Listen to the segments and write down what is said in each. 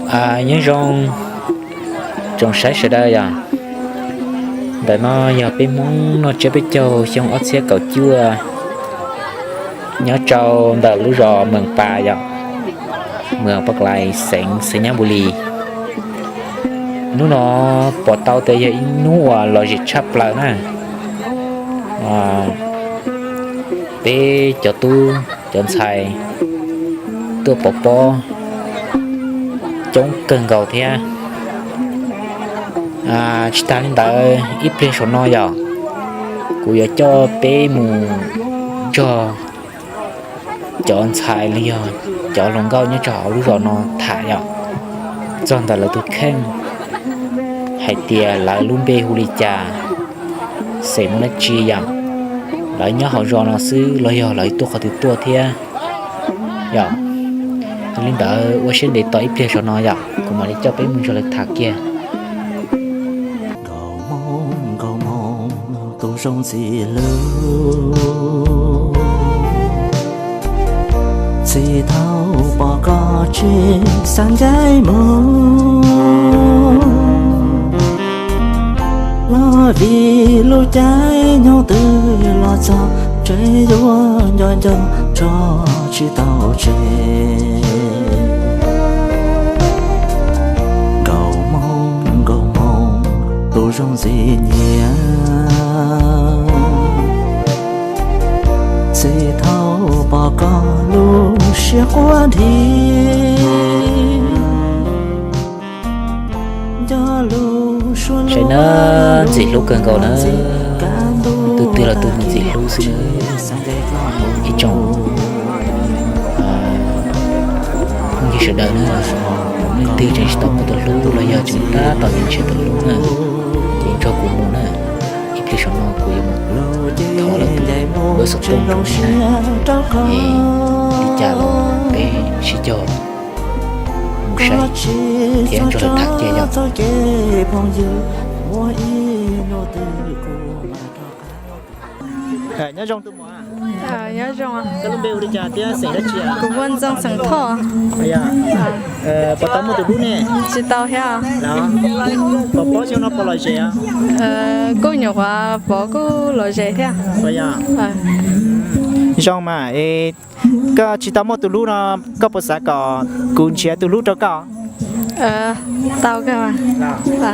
Nyob zoo tsoom saib sawv daws yom. Ntawm no yog peb Hmoob noj tsiab peb caug xyoo ob txhiab kaum cuaj, nyob rau ntawm lub zos Mees Pas yom, Mees Pas Klais, xeev Xais Nyab Npus Lis. Hnub no pom tau tias yog ib hnub uas lom zem tshaj plaws na. Peb cov tub cov ntxhais tuaj pov pob coob kawg nkaus thiab. Tsis tas li ntawd, ib pliag saum no yom, kuv yuav coj peb mus nrog cov ntxhais los yog cov hluas nkauj nyob rau hauv lub zos no tham yom, txog ntawm lawv tus kheej, hais tias lawv lub npe hu li cas, xeem Hmoob dab tsi yom, lawv nyob hauv zos no xwb los yog lawv tuaj qhov twg tuaj thiab yom. Yog li ntawd ua siab ntev tos ib pliag saum no yom, kuv mam li coj peb mus nrog lawv tham kiag. Nkauj Hmoob, Nkauj Hmoob tus zoo ntxim hlub, txij thaum pom koj tsis xav ncaim mus. Los vim lub caij nyoog twg los txog, tseem yuav nco nco tso tsis tau tseg. Nkauj Hmoob, Nkauj Hmoob tus zoo ntxim nyiam, txij thaum pom koj lub siab quaj nthi. Saib na, ntxim hlub kawg nkaus na, tus twg los tus ntxim hlub xwb na. Ib tsoom phooj ywg sawv daws na, leej twg tseem tsis tau muaj tus hlub los yog tseem tab tom ntshiab tus hlub na, ces nrog kuv mus na. Ib pliag saum no kuv yuav mus thov lawv tus lub xov tooj rau nej na, es li cas los peb sib cog mus saib thiab nrog lawv tham kiag yom. Nyob zoo tus muam. Nyob zoo. Koj lub npe hu li cas thiab xeem dab tsi? Kuv hu Ntxoov, xeem Thoj. Puas tau muaj tus hlub ne? Tsis tau thiab. Pov pob xyoo no puas lom zem? Kuj nyuam qhuav pov kuj lom zem thiab. Zoo mas, koj tsis tau muaj tus hlub no, koj puas xav kom kuv nrhiav tus hlub rau koj? Tau kawg.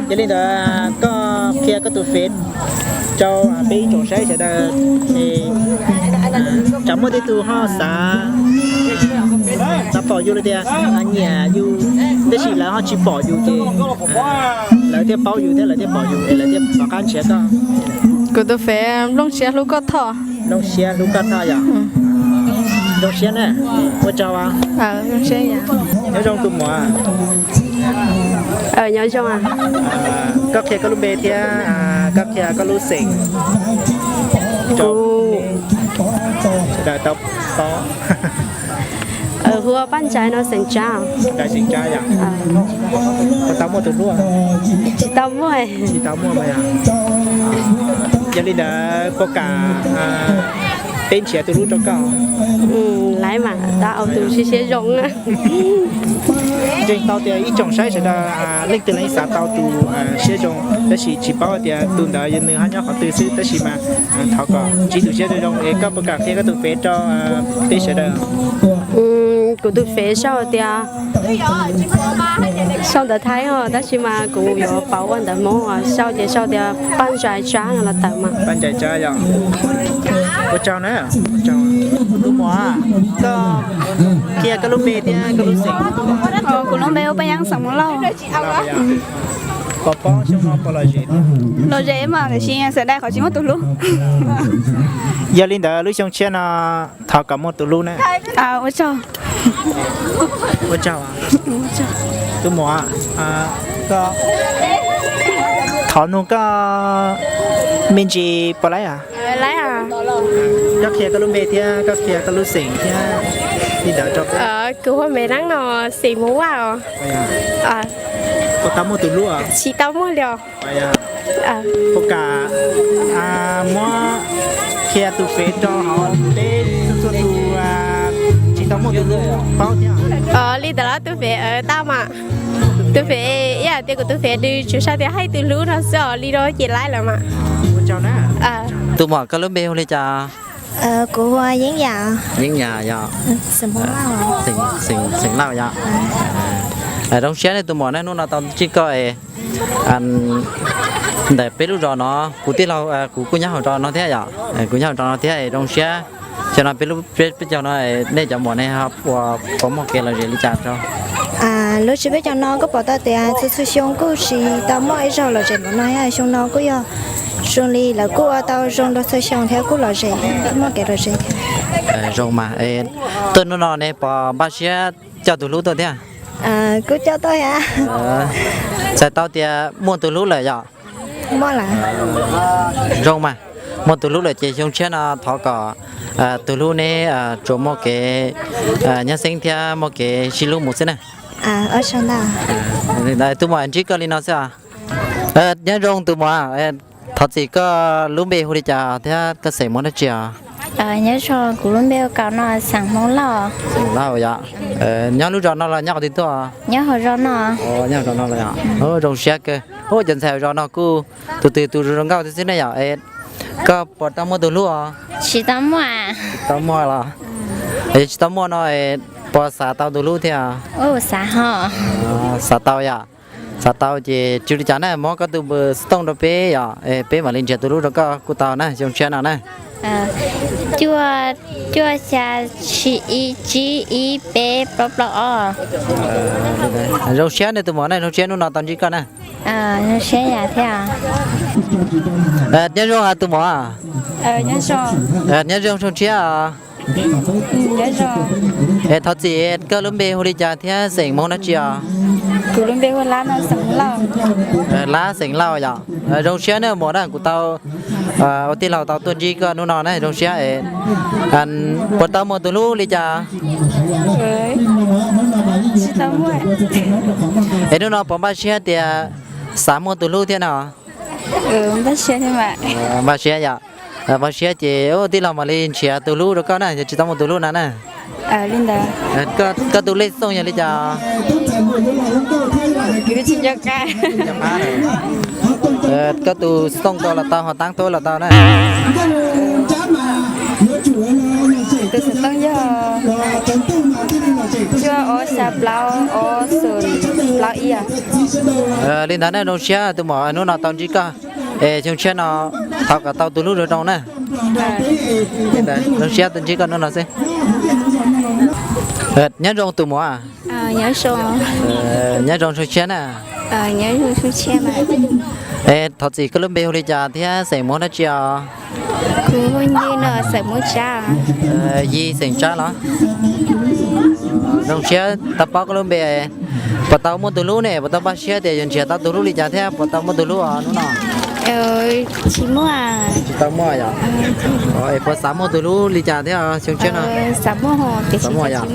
Yog li ntawd koj qhia koj tus Face rau peb ib tsoom saib sawv daws, tsam muaj tej tus ho xav, xav pom yus los tias nyiam yus, tab sis lawv ho tsis pom yus ces lawv thiaj paub yus thiab lawv thiaj pom yus es lawv thiaj rov qab nrhiav koj. Kuv tus Face Nplooj Siab Hlub Koj Thoj. Nplooj Siab Hlub Koj Thoj yom? Nplooj Siab na. Ua tsaug. Nyob zoo tus muam. Nyob zoo. Koj qhia koj lub npe thiab koj qhia koj lub xeem rau sawv daws tau paub. Hu ua Paj Ntsais no, xeem Tsab. Xeem Tsab yom? Puas tau muaj tus hlub? Tsis tau muaj. Tsis tau muaj mas yog. Yog li ntawd puas kam peb nrhiav tus hlub rau koj? Laiv mas, tau tus siab siab zoo. Ntseeg tau tias ib tsoom saib sawv daws leej twg los xav tau tus siab zoo, tab sis tsis paub tias tus ntawd nws ho nyob qhov twg xwb, tab sis mas thov kom ntsib tus siab zoo zoo es koj puas kam qhia koj tus Face rau peb sawv daws? Kuv tus Face sau tias, sau ntawv Thaib os, tab sis mas kuv yuav pauv ua ntawv Hmoob, sau ces sau tias Paj Ntsais Tsab no los tawm mas. Paj Ntsais Tsab yom? Ua tsaug na. Tus muam, koj qhia koj lub npe thiab koj lub xeem. Kuv lub npe hu Paj Yeeb, xeem Hmoob Lauj. Pov pob xyoo no puas lom zem? Lom zem mas, tiam sis xav dai qhov tsis muaj tus hlub. Yog li ntawd lub xyoo tshiab no thov kom muaj tus hlub na. Ua tsaug. Ua tsaug. Tus muam, koj thov nug koj me ntsis puas laib os? Koj qhia koj lub npe thiab koj qhia koj lub xeem thiab li ntawd rau. Kuv hu Me Neeb no, xeem Hmoob Vaj os. Puas tau muaj tus hlub? Tsis tau muaj li os. Puas kam muab qhia tus Face rau hauv peb txhua tus tsis tau muaj tus hlub paub thiab? Li ntawd los tus Face Tau mas, tus fev, ib yam tias kuv tus fev nws tsuas saib tias hais tus hlub no xwb os, li rau ces laib lawm mas. Tus muam, koj lub npe hu li cas? Kuv hu Yeeb Yam. Yeeb Yam yog xeem Lauj yog. Zoo siab nej tus muam ne, hnub no tau ntsib koj es ntawm peb lub zos no, kuv tij laug kuv kuj nyob hauv zos no thiab yom, kuv nyob hauv zos no thiab es zoo siab. Xyoo no peb lub, peb caug no nej cov muam ne ho puas muaj kev lom zem li cas rau? Lub tsev peb caug no kuj pom tau tias txhua txhua xyoo kuj tsis tau muaj ib zaug lom zem npaum no, xyoo no kuj yog zoo li lawv kuj ua tau zoo dua txhua xyoo thiab kuj lom zem, muaj kev lom zem thiab. Zoo mas, tuaj hnub no ne puas npaj siab coj tus hlub tuaj thiab? Kuj coj tuaj thiab. Txhais tau tias muaj tus hlub lawm yom? Zoo mas, muaj tus hlub lawm ces xyoo tshiab no thov kom tus hlub neb tsuas muaj kev nyab xeeb thiab muaj kev sib hlub mus xwb na. Tus muam, ntsib koj li no xwb os. Nyob zoo tus muam, thov txim, koj lub npe hu li cas thiab koj xeem muaj dab tsi os? Nyob zoo, kuv lub npe hu Kaus no, xeem Hmoob Lauj. Xeem Lauj yom. Nyob lub zos no los nyob qhov twg tuaj? Nyob hauv zos no. Nyob hauv zos no los yom. Zoo siab kawg. Cov ntxhais hauv zos no kuj tus twg tus zoo nkauj thiab xwb ne yom. Koj puas tau muaj tus hlub os? Tsis tau muaj. Tsis tau muaj los? Yog tsis tau muaj no puas xav tau tus hlub thiab? Xav tau yom. Xav tau ces tsis ua li cas na, muab koj tus npawb xov tooj rau peb yom, peb mam li nrhiav tus hlub rau koj kuj tau na, xyoo tshiab no na. Cuaj, cuaj xya, ib tsib ib peb plaub plaub ob. Zoo siab nej tus muam na, zoo siab hnub no tau ntsib koj na. Zoo siab yam thiab. Nyob zoo tus muam. Nyob zoo xyoo tshiab os. Es thov txim, koj lub npe hu li cas thiab xeem Hmoob dab tsi os? Kuv lub npe hu Lab no, xeem Lauj. Lab xeem Lauj yom. Zoo siab nej muam na, kuv tau ua tij laug tau tuaj ntsib koj hnub no na, zoo siab. Puas tau muaj tus hlub li cas? Es hnub no puas npaj siab tias xav muaj tus hlub thiab no? Npaj siab yom. Npaj siab ces tij laug mam li nrhiav tus hlub rau koj na, yog tsis tau muaj tus hlub na na. Koj tus lej xooj yog li cas? Koj tus xov tooj tau los tau, ho taab tuab los tau na. Tus xov tooj yog cuaj ob xya plaub ob xoom plaub ib. Li ntawd na, zoo siab tus muam hnub no tau ntsib koj, es xyoo tshiab no thov kom tau tus hlub zoo zoo na. Zoo siab tau ntsib koj hnub no xwb. Nyob zoo tus muam. Nyob zoo xyoo tshiab na. Thov txim, koj lub npe hu li cas thiab xeem Hmoob dab tsi os? Yig xeem Tsab los? Zoo siab tau paub koj lub npe. Puas tau muaj tus hlub ne? Puas tau npaj siab tias yuav nrhiav tau tus hlub li cas thiab puas tau muaj tus hlub os hnub no? Tsis tau muaj yom. Es puas xav muaj tus hlub li cas thiab xyoo tshiab no? Xav muaj yom.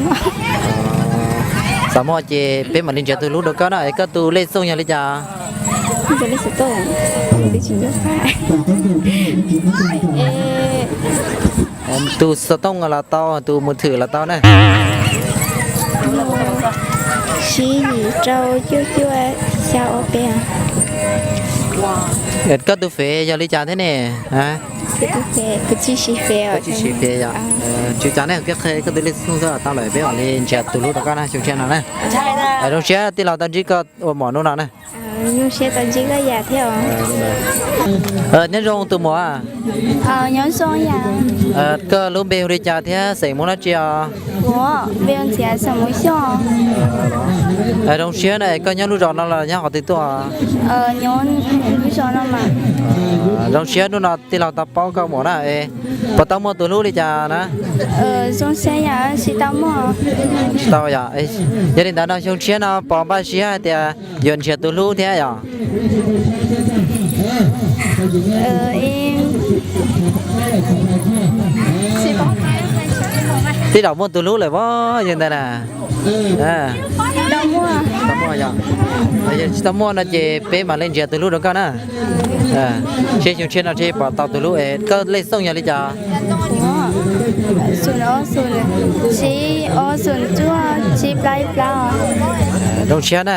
Xav muaj ces peb mam li nrhiav tus hlub rau koj na. Es koj tus lej xooj yog li cas? Tus xov tooj los tau, tus mus thwm los tau na. Sib yim rau cuaj cuaj xya ob peb. Koj tus fev yog li cas thiab ne? Tsis siv fev yom. Tsis ua cas ne, koj qhia koj tus lej xov tooj xwb los tau lawm, peb mam li nrhiav tus hlub rau koj na, xyoo tshiab no na. Zoo siab tij laug tau ntsib koj ua muam hnub no na. Nyob zoo tus muam. Koj lub npe hu li cas thiab xeem Hmoob dab tsi os? Zoo siab na, koj nyob lub zos no los nyob qhov twg tuaj? Zoo siab hnub no tij laug tau paub koj muam na. Puas tau muaj tus hlub li cas na? Tsis tau yom. Yog li ntawd no xyoo tshiab no puas npaj siab hais tias yuav nrhiav tus hlub thiab yom? Tij laug muaj tus hlub lawm as yog ntawd na. Tsis tau muaj no ces peb mam li nrhiav tus hlub rau koj na. Seb xyoo tshiab no seb puas tau tus hlub. Koj lej xooj yog li cas? Xoom ob xoom tsib ob xoom cuaj tsib plaub ib plaub. Zoo siab na.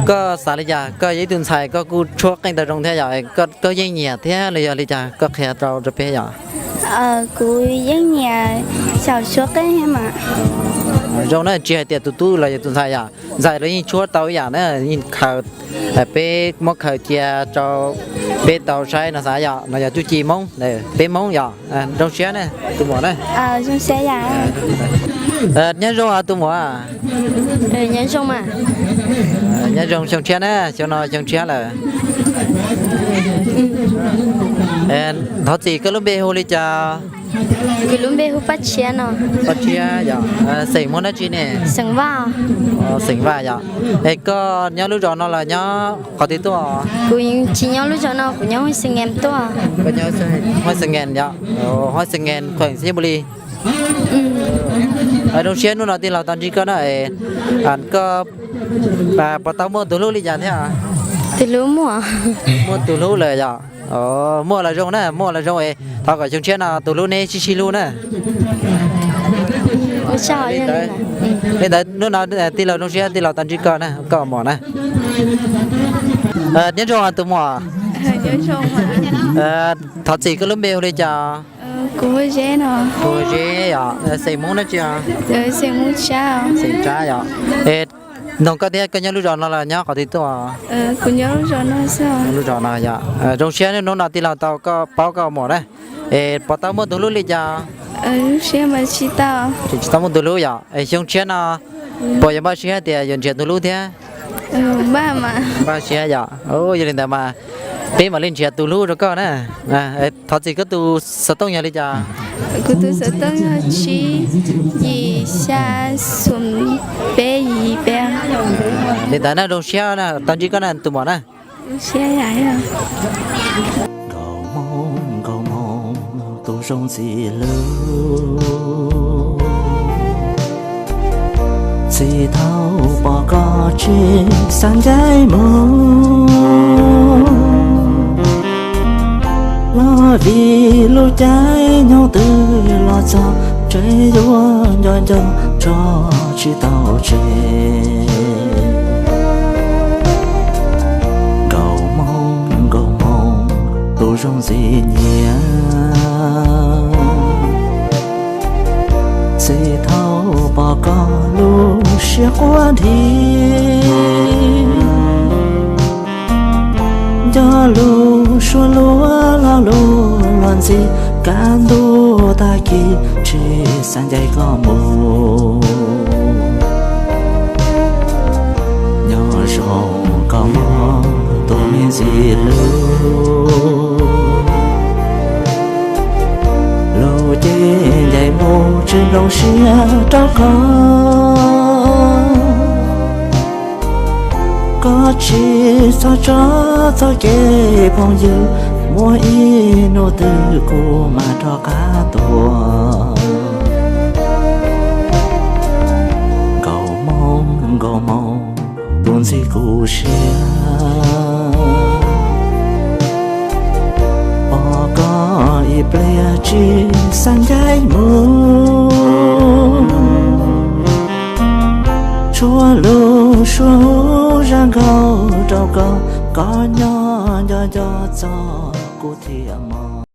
Koj xav li cas? Koj yog ib tug ntxhais koj kuj tshuab qeej tau zoo thiab yom, koj yeej nyiam thiab los yog li cas? Koj qhia rau rau peb yom. Kuv yeej nyiam xyaum tshuab qeej thiab mas. Zoo na, tsis hais tias tus tub los yog tus ntxhais yom, ntxhais los yeej tshuab tau ib yam na, yeej khaws, peb muab khaws cia rau peb tau saib no xav yom, no yog txuj ci Hmoob, peb Hmoob yom. Zoo siab na tus muam na. Nyob zoo tus muam. Nyob zoo xyoo tshiab na, xyoo no xyoo tshiab lawm. Thov txim, koj lub npe hu li cas? Kuv lub npe hu Paj Tshiab no. Paj Tshiab yom, xeem Hmoob dab tsi ne? Xeem Vaj. Xeem Vaj yom. Es koj nyob lub zos no los nyob qhov twg tuaj? Kuv tsis nyob lub zos no, kuv nyob Huaj Xeem Ngees tuaj. Huaj Xeem Ngees yom. Huaj Xeem Ngees, kheem Xayaburi. Zoo siab hnub no tij laug tau ntsib koj na. Koj puas tau muaj tus hlub li cas thiab? Tus hlub muaj. Muaj tus hlub lawm yom. Muaj los zoo na, muaj los zoo es thov kom xyoo tshiab no tus hlub neb sib sib hlub na. Li ntawd hnub no tij laug zoo siab tij laug tau ntsib koj na, koj muam na. Nyob zoo tus muam. Thov txim, koj lub npe hu li cas? Kuv Zeb no. Kuv Zeb yom, xeem Hmoob dab tsi? Xeem Tsab yom. Es nug koj thiab, koj nyob lub zos no los nyob qhov twg tuaj? Lub zos no yom. Zoo siab hnub no tij laug tau koj paub koj muam na. Es puas tau muaj tus hlub li cas? Tsis tau muaj tus hlub yom. Es xyoo tshiab no puas yuav npaj siab tias yuav nrhiav tus hlub thiab? Npaj siab yom. Yog li ntawd mas peb mam li nrhiav tus hlub rau koj na. Thov txim, koj tus xov tooj yog li cas? Kuv tus xov tooj yog tsib yim xya xoom peb yim peb. Li ntawd na, zoo siab tau ntsib koj na tus muam na. Zoo siab yam. Nkauj Hmoob, nkauj Hmoob tus zoo ntxim hlub, txij thaum pom koj tsis xav ncaim mus, los vim lub caij nyoog twg los txog, tseem yuav nco nco tso tsis tau tseg. Nkauj Hmoob, nkauj Hmoob tus zoo ntxim nyiam, txij thaum pom koj lub siab quaj nthi, nco lus suab luag lo lus los ntxhi, kaj ntug tag kis tsis xav ncaim koj mus. Nyob zoo nkauj Hmoob tus me ntxim hlub, lub caij ncaim mus tsis nplooj siab rau koj. Koj tsis txhob tso txoj kev phooj ywg, muaj ib hnub twg kuv mam rov qab tuaj. Nkauj Hmoob, nkauj Hmoob tus ntxim kuv siab, pom koj ib pliag tsis xav ncaim mus. Tshuav lus suab hu zaj nkauj rau koj, koj nyob nco nco txog kuv thiaj mog.